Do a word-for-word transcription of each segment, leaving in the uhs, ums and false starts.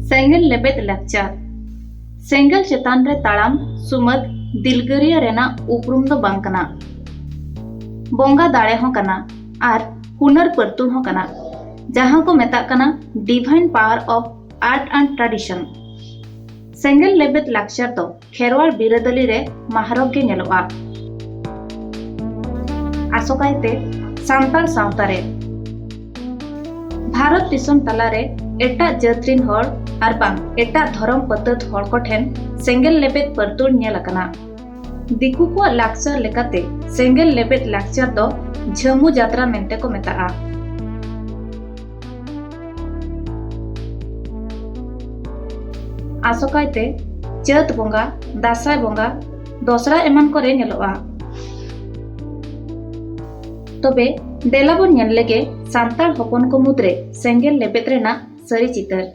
ᱥᱮᱸᱜᱮᱞ ᱞᱮᱵᱮᱫ ᱞᱟᱠᱪᱟᱨ᱾ ᱥᱮᱸᱜᱮᱞ ᱪᱮᱛᱟᱱ ᱨᱮ ᱛᱟᱲᱟᱢ ᱥᱩᱢᱟᱹᱫ ᱫᱤᱞᱜᱟᱹᱨᱤᱭᱟᱹ ᱨᱮᱱᱟᱜ ᱩᱯᱨᱩᱢ ᱫᱚ ᱵᱟᱝ ᱠᱟᱱᱟ, ᱵᱚᱸᱜᱟ ᱫᱟᱲᱮ ᱦᱚᱸ ᱠᱟᱱᱟ ᱟᱨ ᱦᱩᱱᱟᱹᱨ ᱯᱟᱹᱨᱛᱩᱞ ᱦᱚᱸ ᱠᱟᱱᱟ, ᱡᱟᱦᱟᱸ ᱠᱚ ᱢᱮᱛᱟᱜ ᱠᱟᱱᱟ Divine Power of Art and Tradition᱾ ᱥᱮᱸᱜᱮᱞ ᱞᱮᱵᱮᱫ ᱞᱟᱠᱪᱟᱨ ᱫᱚ ᱠᱷᱮᱨᱣᱟᱲ ᱵᱤᱨᱟᱹᱫᱟᱹᱞᱤ ᱨᱮ ᱢᱟᱦᱨᱚᱠ ᱜᱮ ᱧᱮᱞᱚᱜᱼᱟ, ᱟᱥᱚᱠᱟᱭᱛᱮ ᱥᱟᱱᱛᱟᱲ ᱥᱟᱶᱛᱟ ᱨᱮ᱾ ᱵᱷᱟᱨᱚᱛ ᱫᱤᱥᱚᱢ ᱛᱟᱞᱟᱨᱮ ᱮᱴᱟᱜ ᱡᱟᱹᱛ ᱨᱤᱱ ᱦᱚᱲ ᱟᱨ ᱵᱟᱝ ᱮᱴᱟᱜ ᱫᱷᱚᱨᱚᱢ ᱯᱟᱹᱛᱟᱹᱛ ᱦᱚᱲ ᱠᱚᱴᱷᱮᱱ ᱥᱮᱸᱜᱮᱞ ᱞᱮᱵᱮᱫ ᱯᱟᱹᱨᱛᱩᱞ ᱧᱮᱞ ᱟᱠᱟᱱᱟ᱾ ᱫᱤᱠᱩ ᱠᱚᱣᱟᱜ ᱞᱟᱠᱪᱟᱨ ᱞᱮᱠᱟᱛᱮ ᱥᱮᱸᱜᱮᱞ ᱞᱮᱵᱮᱫ ᱞᱟᱠᱪᱟᱨ ᱫᱚ ᱡᱷᱟᱹᱢᱩ ᱡᱟᱛᱨᱟ ᱢᱮᱱᱛᱮ ᱠᱚ ᱢᱮᱛᱟᱜᱼᱟ᱾ ᱟᱥᱚᱠᱟᱭᱛᱮ ᱪᱟᱹᱛ ᱵᱚᱸᱜᱟ, ᱫᱟᱸᱥᱟᱭ ᱵᱚᱸᱜᱟ, ᱫᱚᱥᱨᱟ ᱮᱢᱟᱱ ᱠᱚᱨᱮ ᱧᱮᱞᱚᱜᱼᱟ᱾ ᱛᱚᱵᱮ ᱫᱮᱞᱟ ᱵᱚᱱ ᱧᱮᱞ ᱞᱮᱜᱮ ᱥᱟᱱᱛᱟᱲ ᱦᱚᱯᱚᱱ ᱠᱚ ᱢᱩᱫᱽᱨᱮ ᱥᱮᱸᱜᱮᱞ ᱞᱮᱵᱮᱫ ᱨᱮᱱᱟᱜ ᱥᱟᱹᱨᱤ ᱪᱤᱛᱟᱹᱨ᱾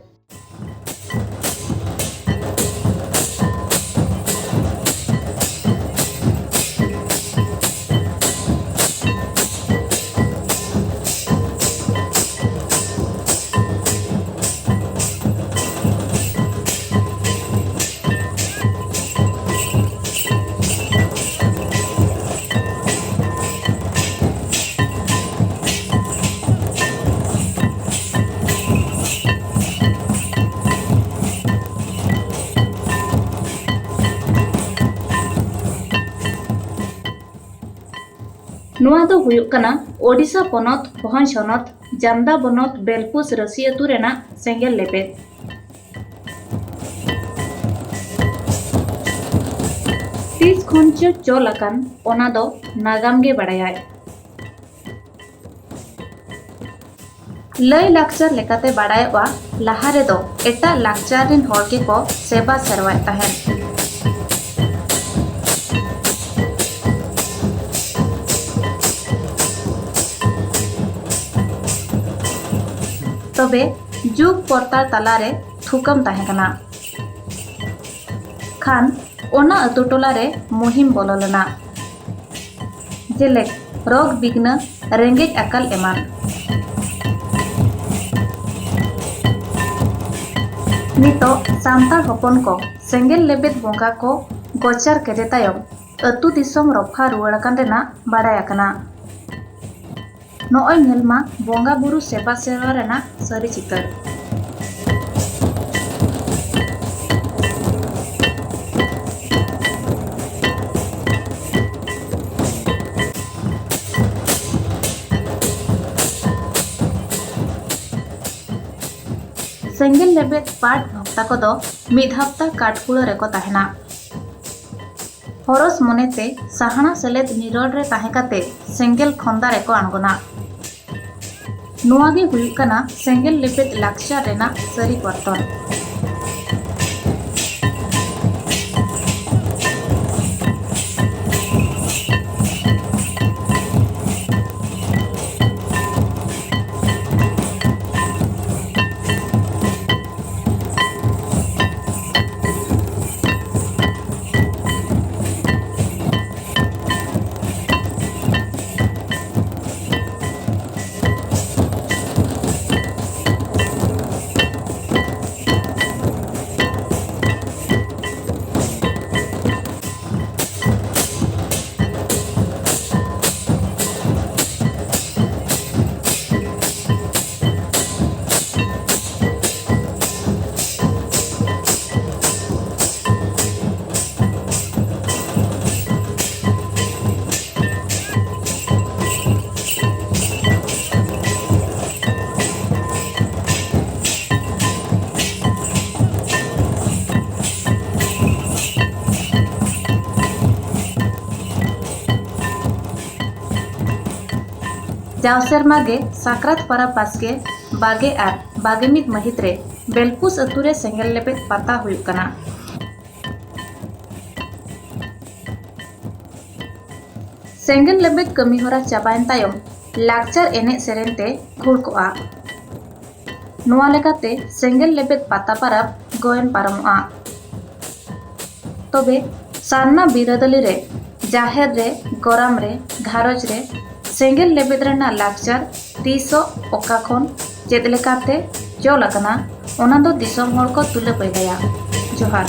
ᱱᱚᱣᱟ ᱫᱚ ᱦᱩᱭᱩᱜ ᱠᱟᱱᱟ ᱳᱰᱤᱥᱟ ᱯᱚᱱᱚᱛ ᱵᱷᱚᱸᱡᱽ ᱦᱚᱱᱚᱛ ᱡᱟᱢᱫᱟ ᱵᱚᱱᱚᱛ ᱵᱮᱞᱯᱩᱥ ᱨᱟᱹᱥᱤ ᱟᱹᱛᱩ ᱨᱮᱱᱟᱜ ᱥᱮᱸᱜᱮᱞ ᱞᱮᱵᱮᱫ᱾ ᱛᱤᱥ ᱠᱷᱚᱱ ᱪᱚ ᱪᱚᱞ ᱟᱠᱟᱱ ᱚᱱᱟ ᱫᱚ ᱱᱟᱜᱟᱢ ᱜᱮ ᱵᱟᱲᱟᱭᱟᱭ᱾ ᱞᱟᱹᱭ ᱞᱟᱠᱪᱟᱨ ᱞᱮᱠᱟᱛᱮ ᱵᱟᱲᱟᱭᱚᱜᱼᱟ, ᱞᱟᱦᱟ ᱨᱮᱫᱚ ᱮᱴᱟᱜ ᱞᱟᱠᱪᱟᱨ ᱨᱤᱱ ᱦᱚᱲ ᱜᱮᱠᱚ ᱥᱮᱵᱟ ᱥᱮᱨᱣᱟᱭᱮᱫ ᱛᱟᱦᱮᱸᱫ᱾ ᱛᱚᱵᱮ ᱡᱩᱜᱽ ᱯᱚᱨᱛᱟᱞ ᱛᱟᱞᱟᱨᱮ ᱛᱷᱩᱠᱟᱹᱢ ᱛᱟᱦᱮᱸ ᱠᱟᱱᱟ᱾ ᱠᱷᱟᱱ ᱚᱱᱟ ᱟᱹᱛᱩ ᱴᱚᱞᱟ ᱨᱮ ᱢᱩᱦᱤᱢ ᱵᱚᱞᱚ ᱞᱮᱱᱟ, ᱡᱮᱞᱮᱠ ᱨᱳᱜᱽ ᱵᱤᱜᱷᱱᱟᱹ, ᱨᱮᱸᱜᱮᱡ ᱟᱠᱟᱞ ᱮᱢᱟᱱ᱾ ᱱᱤᱛᱚᱜ ᱥᱟᱱᱛᱟᱲ ᱦᱚᱯᱚᱱ ᱠᱚ ᱥᱮᱸᱜᱮᱞ ᱞᱮᱵᱮᱫ ᱵᱚᱸᱜᱟ ᱠᱚ ᱜᱚᱪᱟᱨ ᱠᱮᱫᱮ ᱛᱟᱭᱚᱢ ᱟᱹᱛᱩ ᱫᱤᱥᱚᱢ ᱨᱚᱯᱷᱟ ᱨᱩᱣᱟᱹᱲ ᱟᱠᱟᱱ ᱨᱮᱱᱟᱜ ᱵᱟᱰᱟᱭ ᱟᱠᱟᱱᱟ᱾ ᱱᱚᱜᱼᱚᱭ ᱧᱮᱞ ᱢᱟ ᱵᱚᱸᱜᱟ ᱵᱩᱨᱩ ᱥᱮᱵᱟ ᱥᱮᱵᱟ ᱨᱮᱱᱟᱜ ᱥᱟᱹᱨᱤ ᱪᱤᱛᱟᱹᱨ᱾ ᱥᱮᱸᱜᱮᱞ ᱞᱮᱵᱮᱫ ᱯᱟᱴ ᱵᱷᱚᱠᱛᱟ ᱠᱚᱫᱚ ᱢᱤᱫ ᱦᱟᱯᱛᱟ ᱠᱟᱴᱠᱩᱲᱟᱹ ᱨᱮᱠᱚ ᱛᱟᱦᱮᱱᱟ᱾ ᱦᱚᱨᱚᱥ ᱢᱚᱱᱮᱛᱮ ᱥᱟᱦᱟᱱᱟ ᱥᱮᱞᱮᱫ ᱱᱤᱨᱚᱲ ᱨᱮ ᱛᱟᱦᱮᱸ ᱠᱟᱛᱮ ᱥᱮᱸᱜᱮᱞ ᱠᱷᱚᱸᱫᱟ ᱨᱮᱠᱚ ᱟᱬᱜᱚᱱᱟ᱾ ᱱᱚᱣᱟ ᱜᱮ ᱦᱩᱭᱩᱜ ᱠᱟᱱᱟ ᱥᱮᱸᱜᱮᱞ ᱞᱮᱵᱮᱫ ᱞᱟᱠᱪᱟᱨ ᱨᱮᱱᱟᱜ ᱥᱟᱹᱨᱤ ᱯᱚᱨᱛᱚᱱ᱾ ᱡᱟᱣ ᱥᱮᱨᱢᱟ ᱜᱮ ᱥᱟᱠᱨᱟᱛ ᱯᱟᱨᱟᱵᱽ ᱵᱟᱥᱠᱮ ᱵᱟᱜᱮ ᱟᱨ ᱵᱟᱜᱮ ᱢᱤᱫ ᱢᱟᱹᱦᱤᱛ ᱨᱮ ᱵᱮᱞᱯᱩᱥ ᱟᱹᱛᱩ ᱨᱮ ᱥᱮᱸᱜᱮᱞ ᱞᱮᱵᱮᱫ ᱯᱟᱛᱟ ᱦᱩᱭᱩᱜ ᱠᱟᱱᱟ᱾ ᱥᱮᱸᱜᱮᱞ ᱞᱮᱵᱮᱫ ᱠᱟᱹᱢᱤᱦᱚᱨᱟ ᱪᱟᱵᱟᱭᱮᱱ ᱛᱟᱭᱚᱢ ᱞᱟᱠᱪᱟᱨ ᱮᱱᱮᱡ ᱥᱮᱨᱮᱧ ᱛᱮ ᱜᱷᱩᱲ ᱠᱚᱜᱼᱟ᱾ ᱱᱚᱣᱟ ᱞᱮᱠᱟᱛᱮ ᱥᱮᱸᱜᱮᱞ ᱞᱮᱵᱮᱫ ᱯᱟᱛᱟ ᱯᱟᱨᱟᱵᱽ ᱜᱚᱭᱚᱱ ᱯᱟᱨᱚᱢᱚᱜᱼᱟ᱾ ᱛᱚᱵᱮ ᱥᱟᱨᱱᱟ ᱵᱤᱨᱟᱹᱫᱟᱹᱞᱤ ᱨᱮ ᱡᱟᱦᱮᱨ ᱨᱮ, ᱜᱚᱨᱟᱢ ᱨᱮ, ᱜᱷᱟᱨᱚᱸᱡᱽ ᱨᱮ ᱥᱮᱸᱜᱮᱞ ᱞᱮᱵᱮᱫ ᱨᱮᱱᱟᱜ ᱞᱟᱠᱪᱟᱨ ᱛᱤᱥᱚᱜ ᱚᱠᱟ ᱠᱷᱚᱱ ᱪᱮᱫ ᱞᱮᱠᱟᱛᱮ ᱪᱚᱞ ᱟᱠᱟᱱᱟ, ᱚᱱᱟ ᱫᱚ ᱫᱤᱥᱚᱢ ᱦᱚᱲ ᱠᱚ ᱛᱩᱞᱟᱹ ᱯᱟᱭᱨᱟᱭᱟ᱾ ᱡᱚᱦᱟᱨ᱾